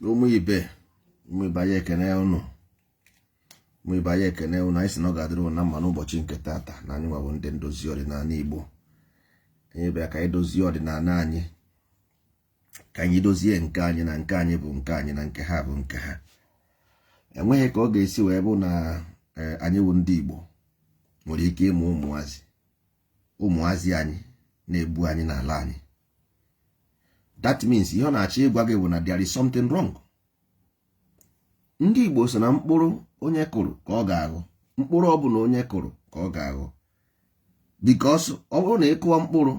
ụmụ ibe ya ekene unu anyị si na ọ ga-adịrị na mma n'ụbọchị nke tata na anyị nwabụ ndị ndozi ọdịnala Igbo. Anyị bịa ka anyị dozie ọdịnala anyị, ka anyị dozie nke anyị na nke anyị bụ nke anyị na nke ha bụ nke ha. Enweghị ka ọ ga-esi wee bụ na anyị bụ ndị Igbo nwere ike ịmụ ụmụazị anyị na-egbu anyị n'ala anyị. That means ihe ọ na-achọ ịgwa gị bụ na there is something wrong. Ndị Igbo so na mkpụrụ onye kụrụ ka ọ ga-aghọ, mkpụrụ ọ bụla onye kụrụ ka ọ ga-aghọ. Because ọ bụrụ na ịkụọ mkpụrụ,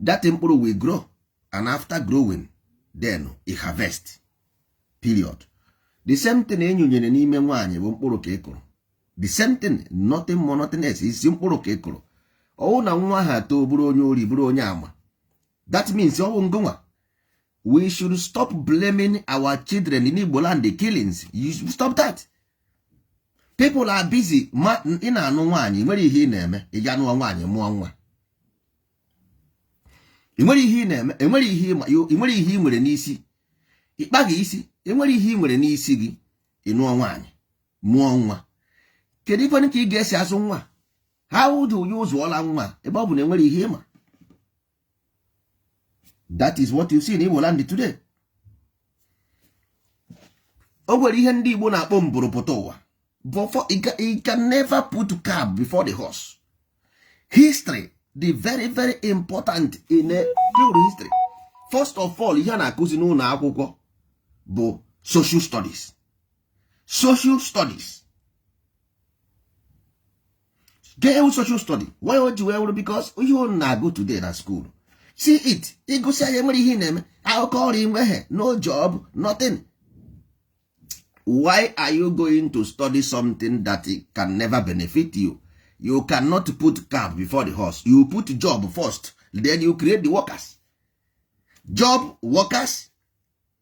that mkpụrụ will grow, and after growing then you harvest. Period. The same thing enyunyere n'ime nwaanyị bụ mkpụrụ ka ị kụrụ. The same thing, nothing more, nothing else. Isi mkpụrụ ka ị kụrụ. Ọwụ na nwa ha too bụrụ onye ori, bụrụ onye ama. That means ọwụ ngụnwa. We should stop blaming our children in Igbo land, the killings. You should stop that. People are busy. Ị na-anụ nwaanyị, nwere ihe ị na-eme, ị ga anụọ nwaanyị mụọ nwa. Ị nwere ihe ị na-eme, ị nwere ihe ị nwere n'isi. Ịkpaghị isi, ị nwere ihe ị nwere n'isi gị, ị nụọ nwaanyị mụọ nwa. Kedu ife ka ị ga-esi azụ nwa? How do you zụọla nwa ebe ọ bụ na enwere ihe ịma? That is what you see in Igbo land today. O nwere ihe ndị Igbo na-akpọ mburu pụta ụwa. You can never put cab before the horse. History, the very, very important in a pure history. First of all, ihe a na-akụzi n'ụlọ akwụkwọ bụ social studies. Social studies. Get social study. Why would you wear? Because you not go today at school. See it. You go say I'll call him. No job, nothing. Why are you going to study something that can never benefit you? You cannot put cab before the horse. You put job first, then you create the workers. Job, workers.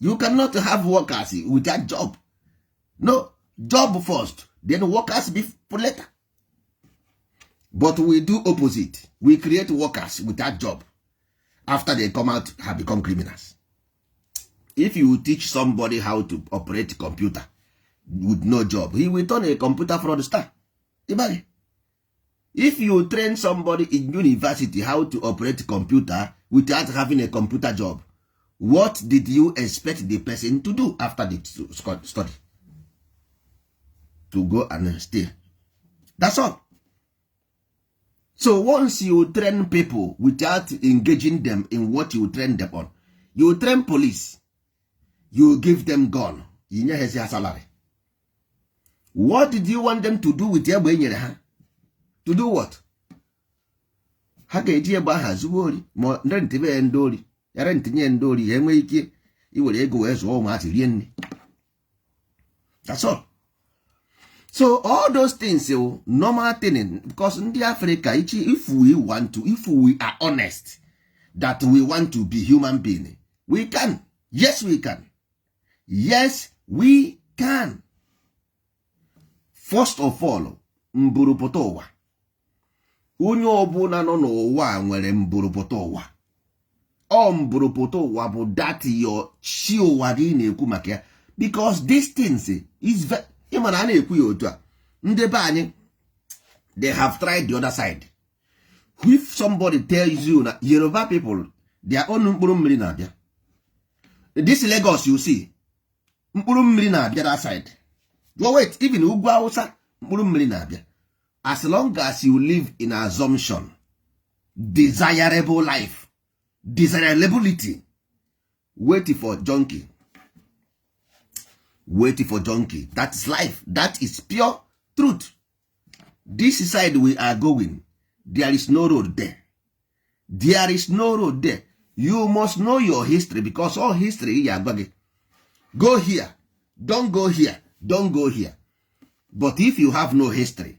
You cannot have workers without job. No, job first, then workers before later. But we do opposite. We create workers without job. After they come out, have become criminals. If you teach somebody how to operate a computer with no job, he will turn a computer fraudster. If you train somebody in university how to operate a computer without having a computer job, what did you expect the person to do after the study? To go and stay. That's all. So once you train people without engaging them in what you train them on, you train police, you give them gun, you know his salary. What did you want them to do with their brain? To do what? Hage baha zuori, mo rent be endori, rent nye endori, enweke, iwere ego ezo o ma rienni. That's all. So all those things, normal thing, because in the Africa, if we are honest that we want to be human being, we can. Yes, we can. Yes, we can. First of all, mburu pụta ụwa. Onye ọbụla nọ n'ụwa nwere mburu pụta ụwa. Ọ mburu pụta ụwa bụ that your chi ụwa gị na-ekwu maka ya. Because these things is very ịmana a na-ekwu ya otu a, ndị be anyị, they have tried the other side. If somebody tells you na Yoruba people, their own mkpụrụ mmiri na-abịa. This Lagos you see, mkpụrụ mmiri na-abịa that side. Go wait, even ugwu Hausa, mkpụrụ mmiri na-abịa. As long as you live in assumption, desirable life, desirability, wait for junkie. Waiting for junkie. That is life. That is pure truth. This side we are going. There is no road there. There is no road there. You must know your history, because all history you are going. Go here. Don't go here. Don't go here. But if you have no history,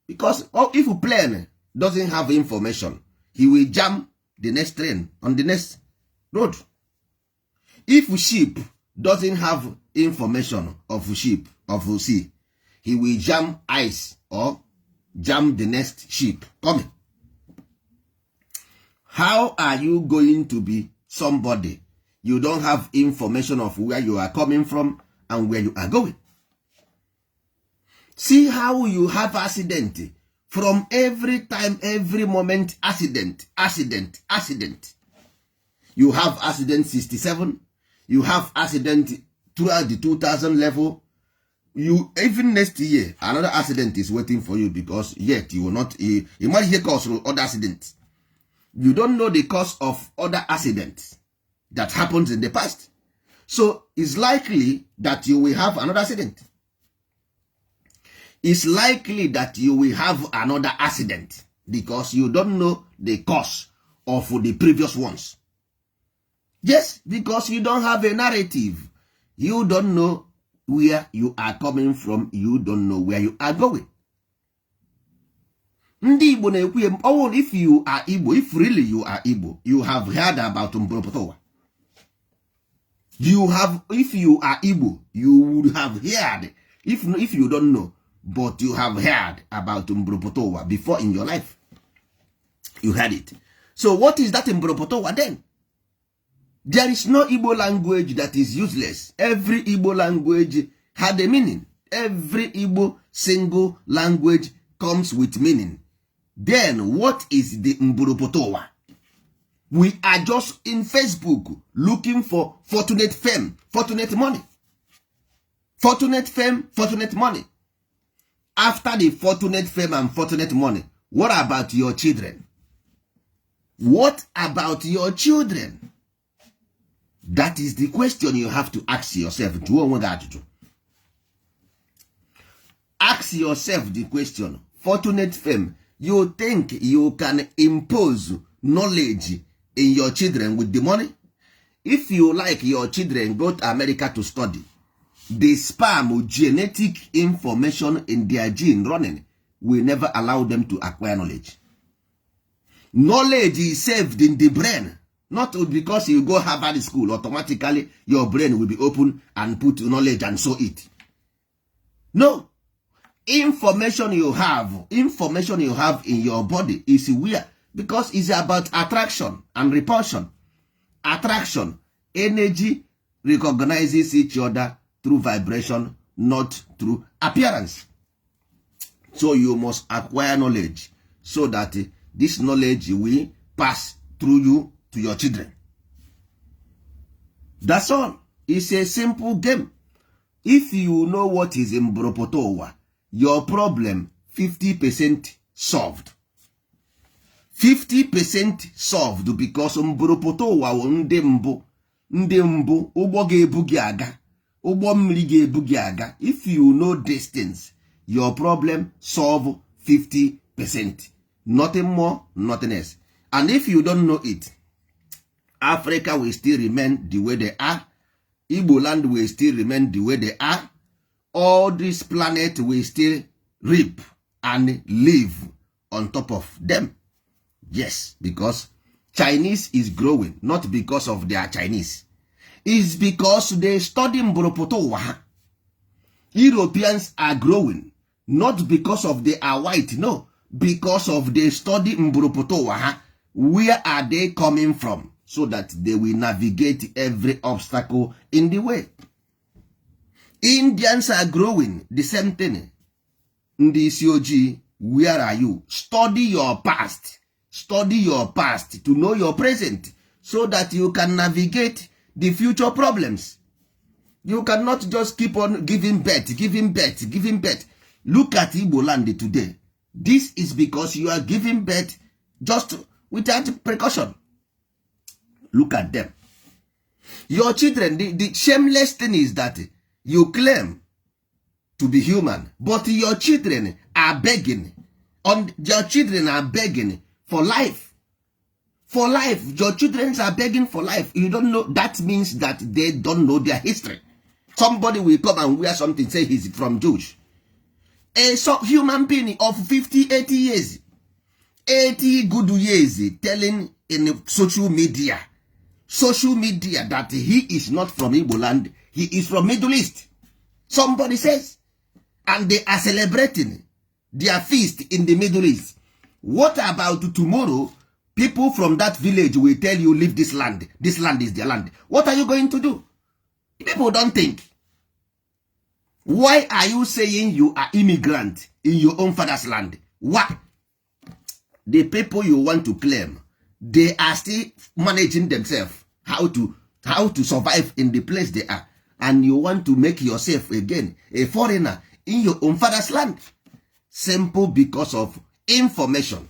because if a plane doesn't have information, he will jam the next train on the next road. If a ship doesn't have information of ship, of sea, he will jam ice or jam the next ship coming. How are you going to be somebody You don't have information of where you are coming from and where you are going. See how you have accident from every time, every moment, accident. You have accident 67. You have accident throughout the 2000 level. You even next year, another accident is waiting for you because yet you will not, you might hear cause of other accidents. You don't know the cause of other accidents that happened in the past. So it's likely that you will have another accident. It's likely that you will have another accident because you don't know the cause of the previous ones. Yes, because you don't have a narrative. You don't know where you are coming from. You don't know where you are going. Ndị Igbo na-ekwu, if you are Igbo, if really you are Igbo, you have heard about Mburu. If you are Igbo, you would have heard, if you don't know, but you have heard about Mburu before in your life. You heard it. So what is that Mburu then? There is no Igbo language that is useless. Every Igbo language had a meaning. Every Igbo single language comes with meaning. Then what is the Mburu? We are just in Facebook looking for fortunate fame, fortunate money. Fortunate fame, fortunate money. After the fortunate fame and fortunate money, what about your children? What about your children? That is the question you have to ask yourself. Ask yourself the question. Fortunate fame. You think you can impose knowledge in your children with the money? If you like your children go to America to study, the sperm genetic information in their gene running will never allow them to acquire knowledge. Knowledge is saved in the brain. Not because you go Harvard school, automatically your brain will be open and put knowledge and so it. No. Information you have in your body is weird because it's about attraction and repulsion. Attraction, energy recognizes each other through vibration, not through appearance. So you must acquire knowledge so that this knowledge will pass through you to your children. That's all. It's a simple game. If you know what is Mburu, your problem 50% solved. 50% solved because Mburu ndị mbụ ụgbọ ga-ebu gị aga, ụgbọ mmiri ga-ebu gị aga. If you know distance, your problem solve 50%. Nothing more, nothing else. And if you don't know it, Africa will still remain the way they are. Igbo land will still remain the way they are. All this planet will still reap and live on top of them. Yes, because Chinese is growing, not because of their Chinese. It's because they study Mburu. Europeans are growing, not because of they are white, no, because of they study Mburu. Where are they coming from? So that they will navigate every obstacle in the way. Indians are growing, the same thing. Ndi COG, where are you? Study your past. Study your past to know your present so that you can navigate the future problems. You cannot just keep on giving birth. Look at Igbo land today. This is because you are giving birth just without precaution. Look at them. Your children, the shameless thing is that you claim to be human, but your children are begging. Your children are begging for life. For life. Your children are begging for life. You don't know. That means that they don't know their history. Somebody will come and wear something, say he's from Jewish. A human being of 50, 80 years. 80 good years telling in social media that he is not from Igbo land, he is from Middle East. Somebody says, and they are celebrating their feast in the Middle East. What about tomorrow? People from that village will tell you, leave this land. This land is their land. What are you going to do? People don't think. Why are you saying you are immigrant in your own father's land? What? The people you want to claim, they are still managing themselves how to survive in the place they are. And you want to make yourself again a foreigner in your own father's land. Simple because of information.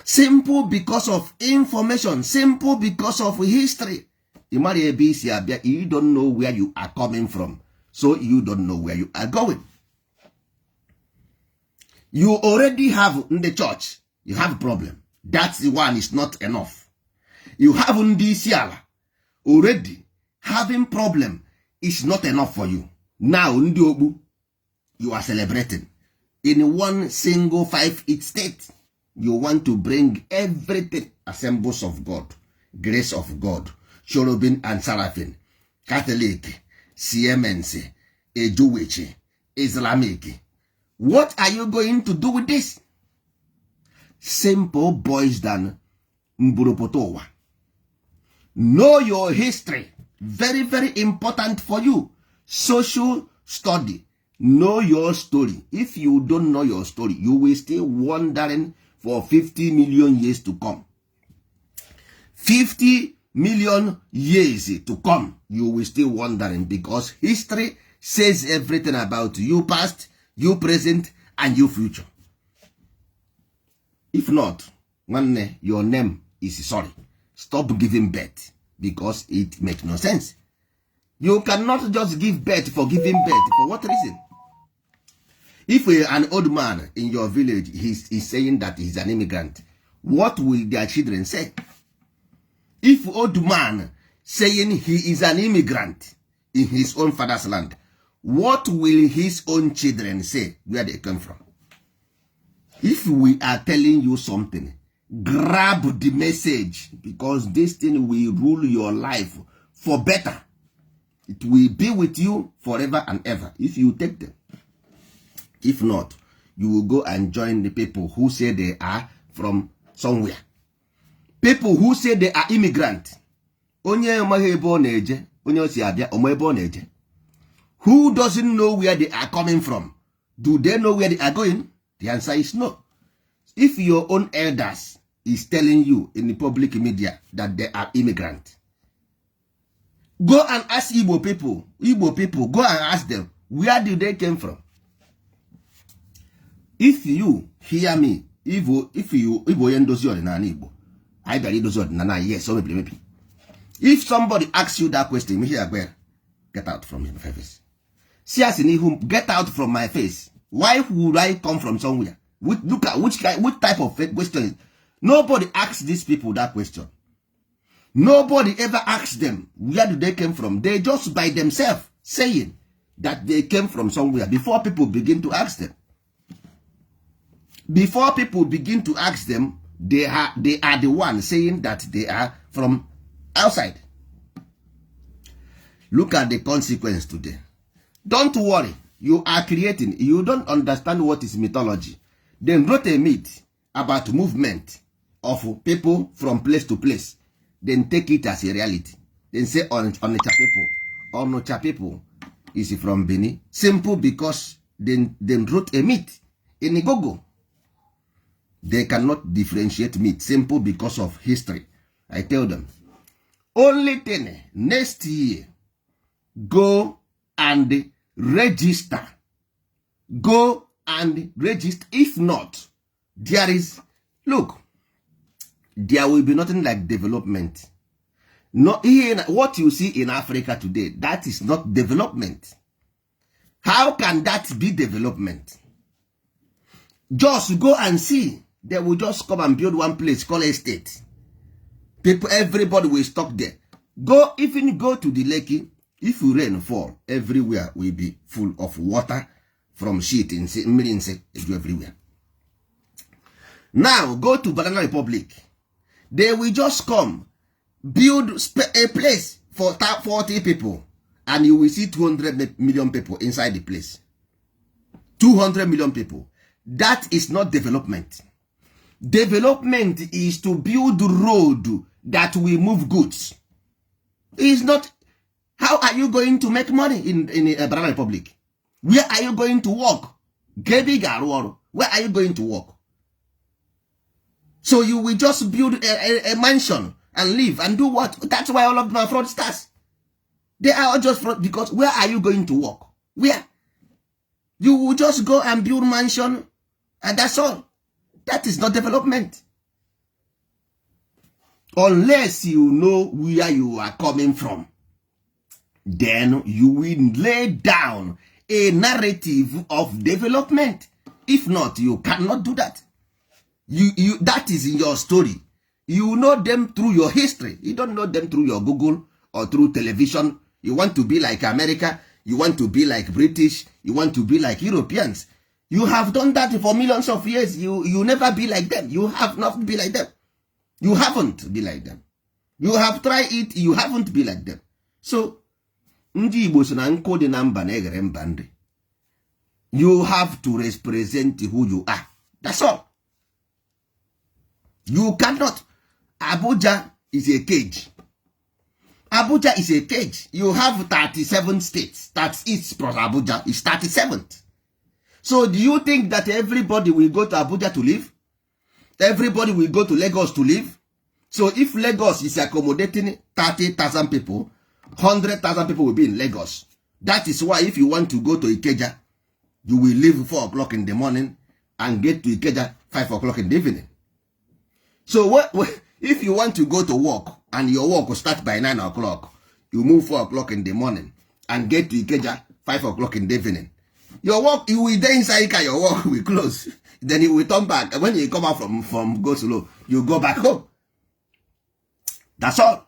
Simple because of information. Simple because of history. You don't know where you are coming from. So you don't know where you are going. You already have in the church, you have a problem. That's the one is not enough. You have in this year already having problem is not enough for you. Now you are celebrating. In one single 5-8 state, you want to bring everything, assemblies of God, grace of God, cherubim and seraphim, Catholic, CMNC, a Jewish, Islamic. What are you going to do with this? Simple boys than Mburu. Know your history. Very, very important for you. Social study. Know your story. If you don't know your story, you will stay wandering for 50 million years to come. 50 million years to come, you will still wondering, because history says everything about you past, you present, and you future. If not, your name is sorry. Stop giving birth, because it makes no sense. You cannot just give birth for giving birth. For what reason? If an old man in your village is saying that he's an immigrant, what will their children say? If old man saying he is an immigrant in his own father's land, what will his own children say where they come from? If we are telling you something, grab the message, because this thing will rule your life for better. It will be with you forever and ever if you take them. If not, you will go and join the people who say they are from somewhere. People who say they are immigrant. Who doesn't know where they are coming from? Do they know where they are going? The answer is no. If your own elders is telling you in the public media that they are immigrant, go and ask Igbo people. Igbo people, go and ask them, where do they come from? If you hear me, if you yes, or maybe. If somebody asks you that question, get out from my face. Get out from my face. Why would I come from somewhere? Look at which type of question. Nobody asks these people that question. Nobody ever asks them where do they come from. They just by themselves saying that they came from somewhere before people begin to ask them. Before people begin to ask them, they are the ones saying that they are from outside. Look at the consequence today. Don't worry. You are creating. You don't understand what is mythology. They wrote a myth about movement of people from place to place. Then take it as a reality. Then say Onitsha people is from Benin. Simple because they wrote a myth in Igogo. They cannot differentiate myth. Simple because of history. I tell them. Only thing, next year, go and register. Go and register. If not, there is, look, there will be nothing like development. No, what you see in Africa today, that is not development. How can that be development? Just go and see. They will just come and build one place called estate. People, everybody will stop there. Even go to the lake. If rain fall, everywhere will be full of water from sheet in everywhere. Now go to Banana Republic. They will just come, build a place for 40 people, and you will see 200 million people inside the place. 200 million people. That is not development. Development is to build road that will move goods. It's not. How are you going to make money in a Banana Republic? Where are you going to work? Where are you going to work? So you will just build a mansion and live and do what? That's why all of them are fraudsters. They are all just fraud because where are you going to work? Where? You will just go and build mansion and that's all. That is not development. Unless you know where you are coming from, then you will lay down a narrative of development. If not, you cannot do that. That is in your story. You know them through your history. You don't know them through your Google or through television. You want to be like America. You want to be like British. You want to be like Europeans. You have done that for millions of years. You never be like them. You have not be like them. You haven't be like them. You have tried it. You haven't be like them. So, ndị Igbo so na nkụ dị na mba na eghere mba ndị. You have to represent who you are. That's all. You cannot. Abuja is a cage. Abuja is a cage. You have 37 states. That's it plus Abuja is 37th. So do you think that everybody will go to Abuja to live? Everybody will go to Lagos to live? So if Lagos is accommodating 30,000 people, 100,000 people will be in Lagos. That is why if you want to go to Ikeja, you will leave 4 o'clock in the morning and get to Ikeja 5 o'clock in the evening. So if you want to go to work and your work will start by 9 o'clock, you move 4 o'clock in the morning and get to Ikeja 5 o'clock in the evening. Your work, you will then inside your work will close. Then you will turn back. And when you come out from go slow, you go back home. That's all.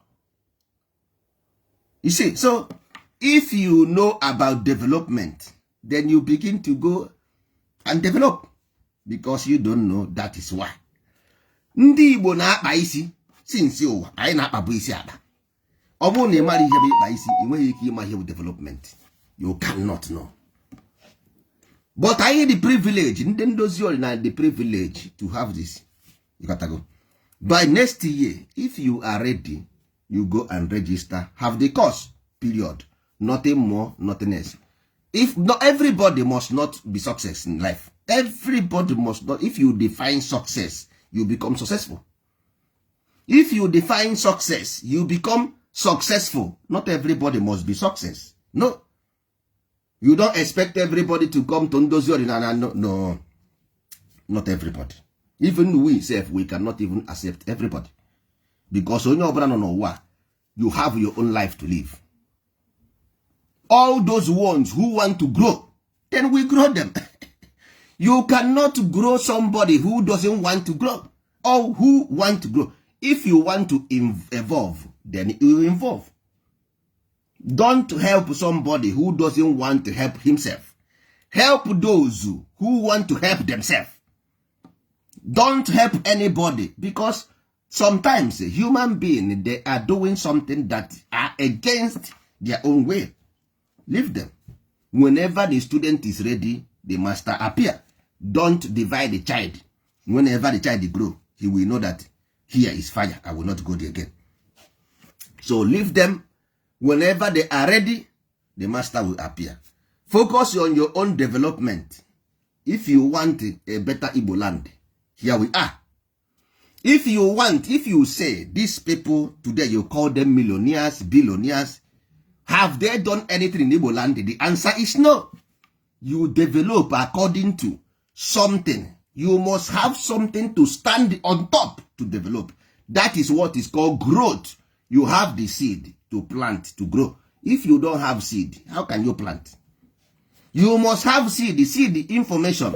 You see, so if you know about development, then you begin to go and develop. Because you don't know, that is why. Ndị Igbo na-akpa isi since ụwa anyị na-akpabụ isi akpa. Ọ bụrụ na ị mara ihe bụ ịkpa isi, ị nweghị ike ịma ihe bụ development. You cannot know. But I had the privilege, ndị ndozi ọdịnala the privilege to have this. You gotta go. By next year, if you are ready, you go and register, have the course, period. Nothing more, nothing else. If not, everybody must not be success in life. Everybody must not. If you define success, you become successful. If you define success, you become successful. Not everybody must be success. No. You don't expect everybody to come to Ndozi Odinala. No. Not everybody. Even we self, we cannot even accept everybody. Because onye ọbụla nọ n'ụwa, you have your own life to live. All those ones who want to grow, then we grow them. You cannot grow somebody who doesn't want to grow or who want to grow. If you want to evolve, then you evolve. Don't help somebody who doesn't want to help himself. Help those who want to help themselves. Don't help anybody because sometimes a human being, they are doing something that are against their own way. Leave them. Whenever the student is ready, the master appear. Don't divide the child. Whenever the child grow, he will know that here is fire. I will not go there again. So leave them. Whenever they are ready, the master will appear. Focus on your own development. If you want a better Igbo land, here we are. If you say these people today, you call them millionaires, billionaires, have they done anything in Igbo land? The answer is no. You develop according to something. You must have something to stand on top to develop. That is what is called growth. You have the seed to plant, to grow. If you don't have seed, how can you plant? You must have seed, the information.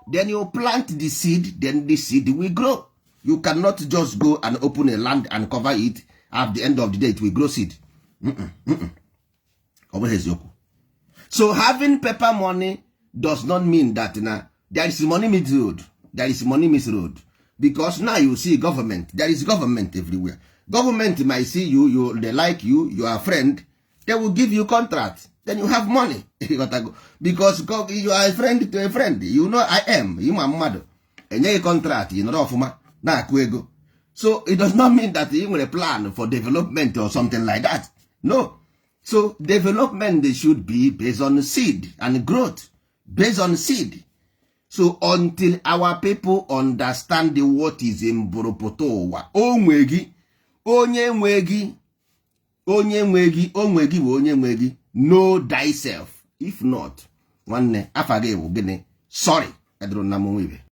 Then you plant the seed, then the seed will grow. You cannot just go and open a land and cover it. At the end of the day, it will grow seed. So having paper money does not mean that there is money misroad. There is money misroad. Because now you see government. There is government everywhere. Government might see you, they like you, you are a friend. They will give you contract. Then you have money. Because you are a friend to a friend. You know I am. You my mother. enyeghị contract ị nọrọ ọfụma na-akụ ego. So it does not mean that ị nwere plan for development or something like that. No. So development should be based on seed and growth, based on seed. So until our people understand what is Mburu Puta ụwa, onwe gị onye nwe gị onwe gị bụ onye nwe gị, know thyself. If not, nwanne afa gị bụ gịnị? Sorry, eduru na m nwibe.